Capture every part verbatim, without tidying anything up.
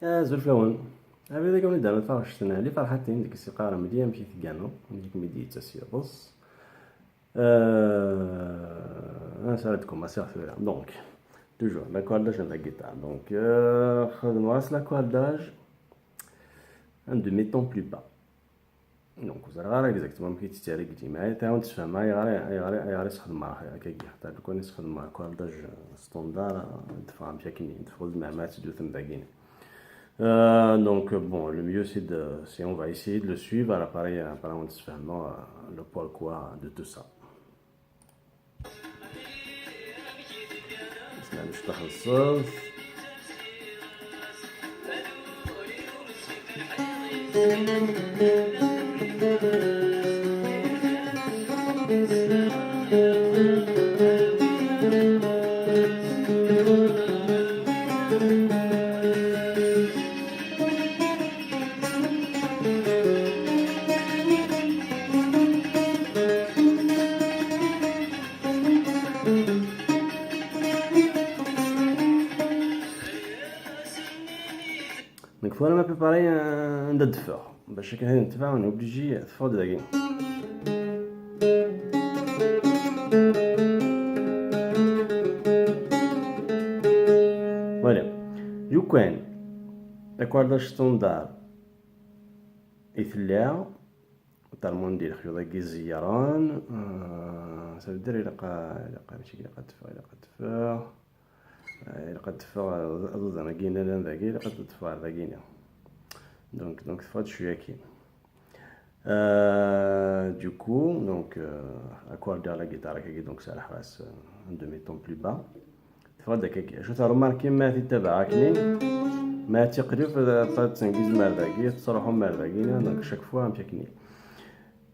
Azul fell-awen. Abrid-agi wen-d-rnu taɣect n Ɛli Ferḥatin, deg-s yeqqar: "Mel-iyi amek i tegganeḍ, amek i kem-id-yettas yiḍes." Euh, ansa ara d-kumassiɣ tura. Donc, toujours, l'accordage de la guitare. Donc, euh, xedmeɣ-as l'accordage un demi-ton plus bas. Donc, ur ẓriɣ ara exactement amek i tt-ttariɣ deg lǧimeɛ. Tɛawed tessefhem ayɣer, ayɣer, ayɣer i sxedmeɣ akkagi. Xaṭer lukan i sxedmeɣ accordage standard, ad d-teffeɣ amek akken, ad d-teffeɣ d meɛmada, ad teddu temdagin. Euh, donc, bon, le mieux, c'est de, c'est, on va essayer de le suivre, après, après, on se fait, euh, le pourquoi de tout ça. Isem mecṭuḥ n ṣṣut. Donc, tura ma préparé, euh, anda d-teffeɣ. Bac akken ad netbeɛ, on est obligé teffeɣ-d dagi. Voilà. Lukan accordage standard i tella, tellement d lexyuḍ-agi zeyyren, euh, ça veut dire ilaq, ilaq, mačči ilaq ad teffeɣ, ilaq ad teffeɣ. Ah, ilaq ad teffeɣ, euh, aḍudan-agi yellan dagi, ilaq ad teffeɣ ar dagini. Donc, donc teffeɣ-d cwiya akkin. Euh, du coup, donc, euh, accorder la guitare akkagi, donc serrḥeɣ-as, euh, un demi-ton plus bas. Teffeɣ-d akkagi. Acu teṛumarkim ma tittabaɛ akkin? Ma tiqlib, euh, ad tengizem ar dagi, tettṛuḥum ar dagini, donc chaque fois amek akkin.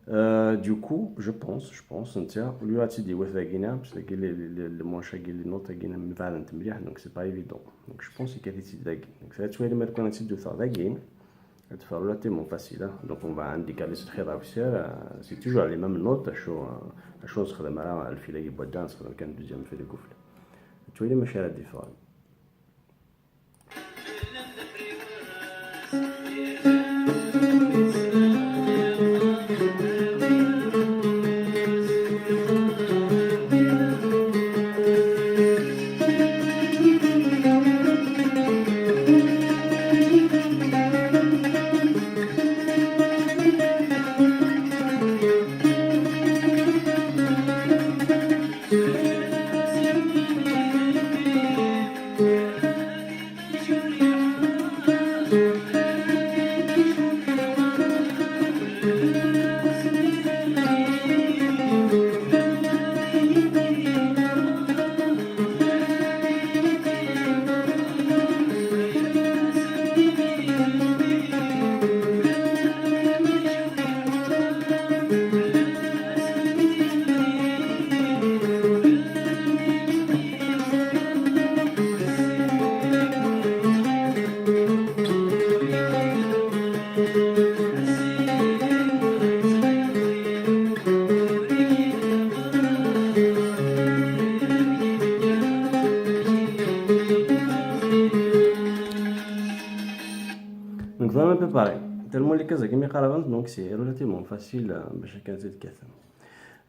Euh, du coup, je pense, je pense, netta, au lieu ad tt-id-iwet dagina, parce que dagi le, le, le, le manche-agi, les notes-agi, mbeɛdent mliḥ, donc c'est pas évident. Donc je pense yekkat-itt-id dagi. Donc ça, tura ma lukan ad tt-id-wteɣ dagi, ad teffeɣ relativement facile, hein. Donc on va indiquer les lxiḍ awsir, euh, c'est toujours les mêmes notes, acu, euh, acu nessexdam ara lfil-agi n wadda, nessexdam kan deuxième fil deg ufel. Tura mačči ara d-iffɣen. Donc vraiment préparé. Tellement les cases qui me donc c'est relativement facile, euh, باش كانت تتكتم.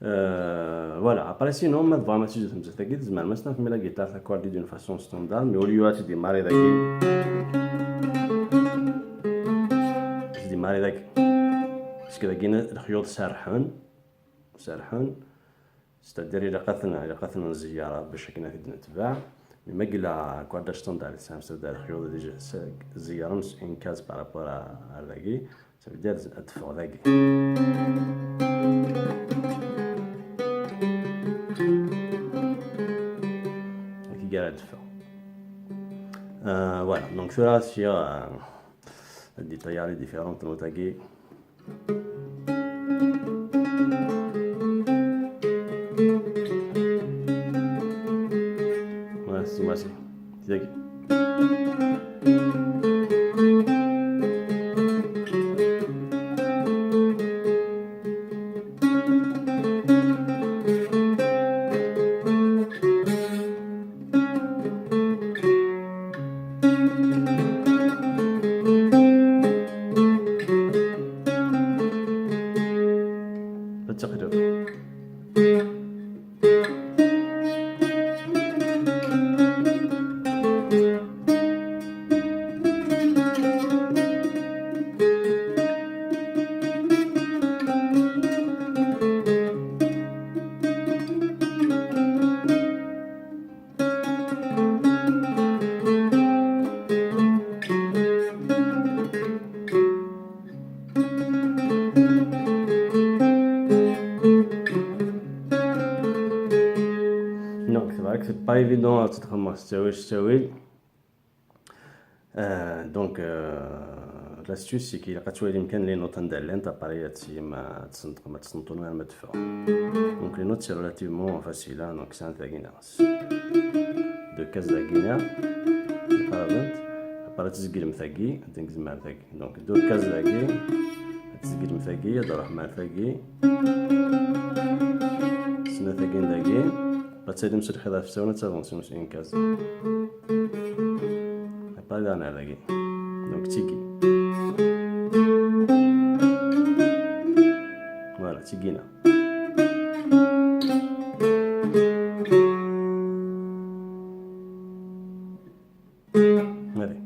Euh, voilà. Après, sinon, ma tebɣam ad tjudem zdat-agi, tzemrem ad tnafem la guitare taccordée d'une façon standard, mais au lieu ad tt-id-imari dagi, ad tt-id-imari dagi. Parce que dagi lexyuḍ serrḥen, serrḥen. C'est-à-dire, ilaq ad ten-, ilaq ad ten-nzeyyer bac akken ad t-id-netbeɛ. Mais ma yella accordage standard, tesɛam, c'est-à-dire, lexyuḍ déjà s-, zeyyren s une case par rapport à, à dagi. Ça veut dire ad teffeɣ dagi. Dagi ara teffeɣ. Euh, voilà, donc tura sciɣ, euh, ad d-iṭayar les différentes notes-agi. Voilà, c'est moi, c'est. Tagi. Évident, ad tt-txedmeḍ s ttawil s ttawil. Euh, donc, euh, l'astuce, c'est qu'il y a quand même les notes en dalent, à part les notes, ma tsentunes, ma tfort. Donc, les notes, c'est relativement facile, hein, donc c'est un tagina. Deux cases tagina, à part les notes, à part les guillemets tagi, donc deux cases tagi, les guillemets tagi, il y a de la tagi, c'est un tagina tagi, pas de céder, c'est le khedaf, c'est une case. Pas la dernière, donc tigi. Voilà, tigina. Allez.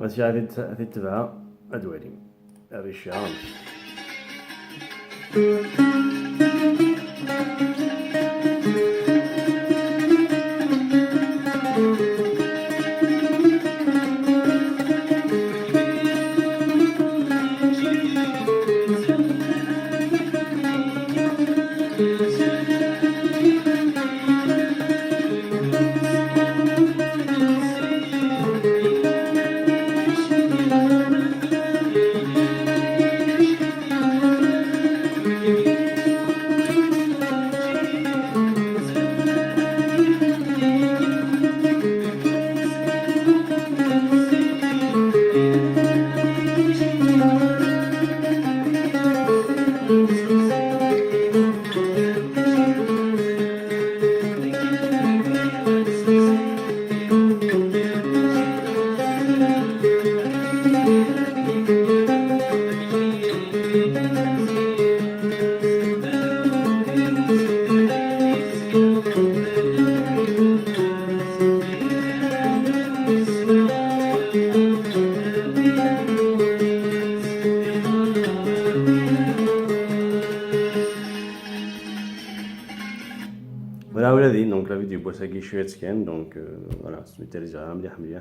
Ad tt-, ad tt-, ad tt-tebɛeḍ, ad twalim. Ad icɛel. Voilà, voilà, donc la vidéo, c'est ça qui je suis, donc, euh, voilà, c'est une télé,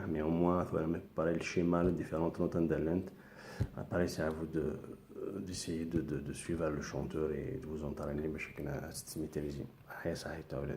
mais au moins, voilà, mais pareil, le schéma, les différentes notes en dalent. Après, c'est à vous de, d'essayer de, de, de suivre le chanteur et de vous entraîner, mais chacun a cette maîtrise. Allez, ça a été, voilà.